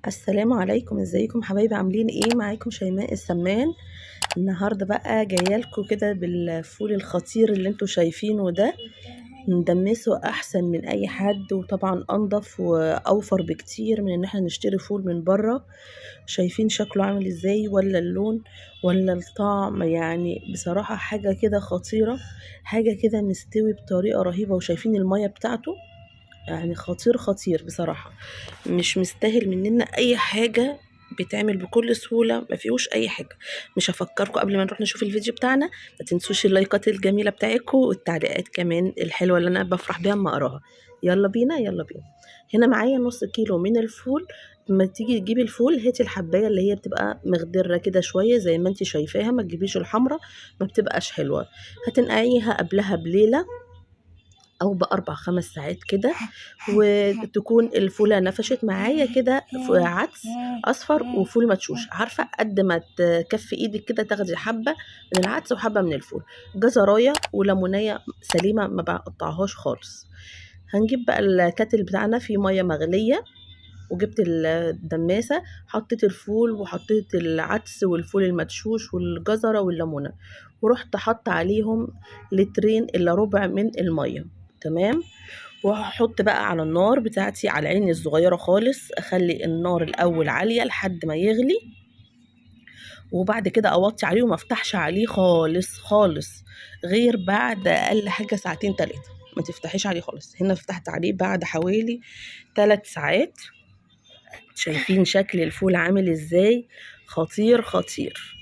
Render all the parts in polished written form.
السلام عليكم، ازيكم حبايبي؟ عاملين ايه؟ معاكم شيماء السمان. النهارده بقى جاية لكم كده بالفول الخطير اللي انتوا شايفينه ده. ندمسه احسن من اي حد، وطبعا انضف واوفر بكتير من ان احنا نشتري فول من بره. شايفين شكله عامل ازاي؟ ولا اللون ولا الطعم، يعني بصراحة حاجة كده خطيره، حاجة كده مستوي بطريقة رهيبه. وشايفين المية بتاعته، يعني خطير خطير بصراحة. مش مستاهل مننا اي حاجة، بيتعمل بكل سهولة، ما فيهوش اي حاجة. مش هفكركم قبل ما نروح نشوف الفيديو بتاعنا، ما تنسوش اللايكات الجميلة بتاعتكم والتعليقات كمان الحلوة اللي انا بفرح بيها اما اقراها. يلا بينا يلا بينا. هنا معايا نص كيلو من الفول. لما تيجي تجيبي الفول هاتي الحبايه اللي هي بتبقى مخضره كده شوية زي ما انت شايفاها، ما تجيبيش الحمراء ما بتبقاش حلوة. هتنقعيها قبلها بليلة او باربع خمس ساعات كده، وتكون الفوله نفشت معايا كده. عدس اصفر وفول مدشوش، عارفه قد ما تكفي ايدك كده تاخدي حبه من العدس وحبه من الفول. جزرايه وليمونيه سليمة ما بقطعهاش خالص. هنجيب بقى ال kettle بتاعنا فيه مية مغليه، وجبت الدماسه، حطيت الفول وحطيت العدس والفول المدشوش والجزره والليمونه، ورحت حط عليهم لترين الا ربع من المية. تمام. وهحط بقى على النار بتاعتي على عيني الصغيرة خالص، اخلي النار الاول عالية لحد ما يغلي، وبعد كده اوطي عليه وما افتحش عليه خالص خالص غير بعد اقل حاجة ساعتين تلاتة، ما تفتحيش عليه خالص. هنا فتحت عليه بعد حوالي 3 ساعات. شايفين شكل الفول عامل ازاي؟ خطير خطير.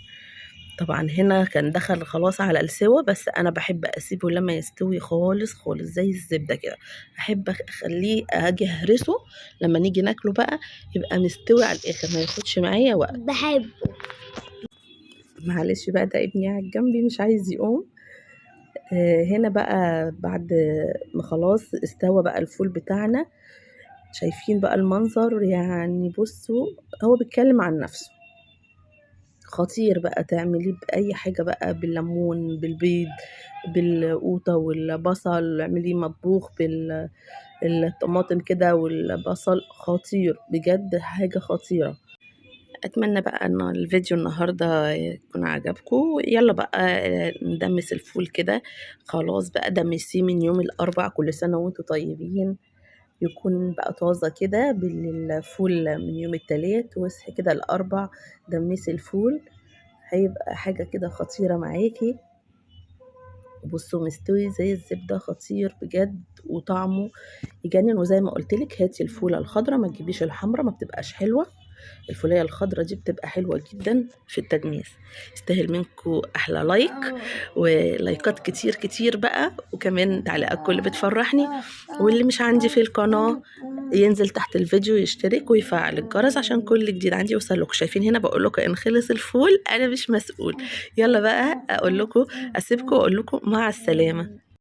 طبعا هنا كان دخل خلاص على السوا، بس انا بحب اسيبه لما يستوي خالص خالص زي الزبدة كده. احب اخليه اجي اهرسه لما نيجي ناكله بقى يبقى مستوي على الاخر، ما ياخدش معايا وقت. بحبه. معلش بقى، ده ابني قاعد جنبي مش عايز يقوم. هنا بقى بعد ما خلاص استوى بقى الفول بتاعنا، شايفين بقى المنظر؟ يعني بصوا هو بيتكلم عن نفسه. خطير بقى، تعمليه بأي حاجة بقى، بالليمون بالبيض بالقوطة والبصل، اعمليه مطبوخ بالطماطم كده والبصل، خطير بجد، حاجة خطيرة. أتمنى بقى أن الفيديو النهاردة يكون عجبكم. يلا بقى ندمس الفول كده. خلاص بقى دمسيه من يوم الأربع، كل سنة وانتم طيبين، يكون بقى طازة كده بالفول من يوم التلات، واصحي كده الأربع دمسي الفول، هيبقى حاجة كده خطيرة معاكي. بصوا مستوي زي الزبدة، خطير بجد وطعمه يجنن. وزي ما قلتلك هاتي الفولة الخضرة، ما تجيبيش الحمرة ما بتبقاش حلوة. الفولية الخضرة دي بتبقى حلوة جدا في التدميس. يستاهل منكم أحلى like ولايكات كتير كتير بقى، وكمان تعليقاتكم اللي بتفرحني. واللي مش عندي في القناة ينزل تحت الفيديو يشترك ويفعل الجرس عشان كل جديد عندي يوصل لكم. شايفين هنا بقول لكم ان خلص الفول انا مش مسؤول. يلا بقى اقول لكم، اسيبكم واقول لكم مع السلامة.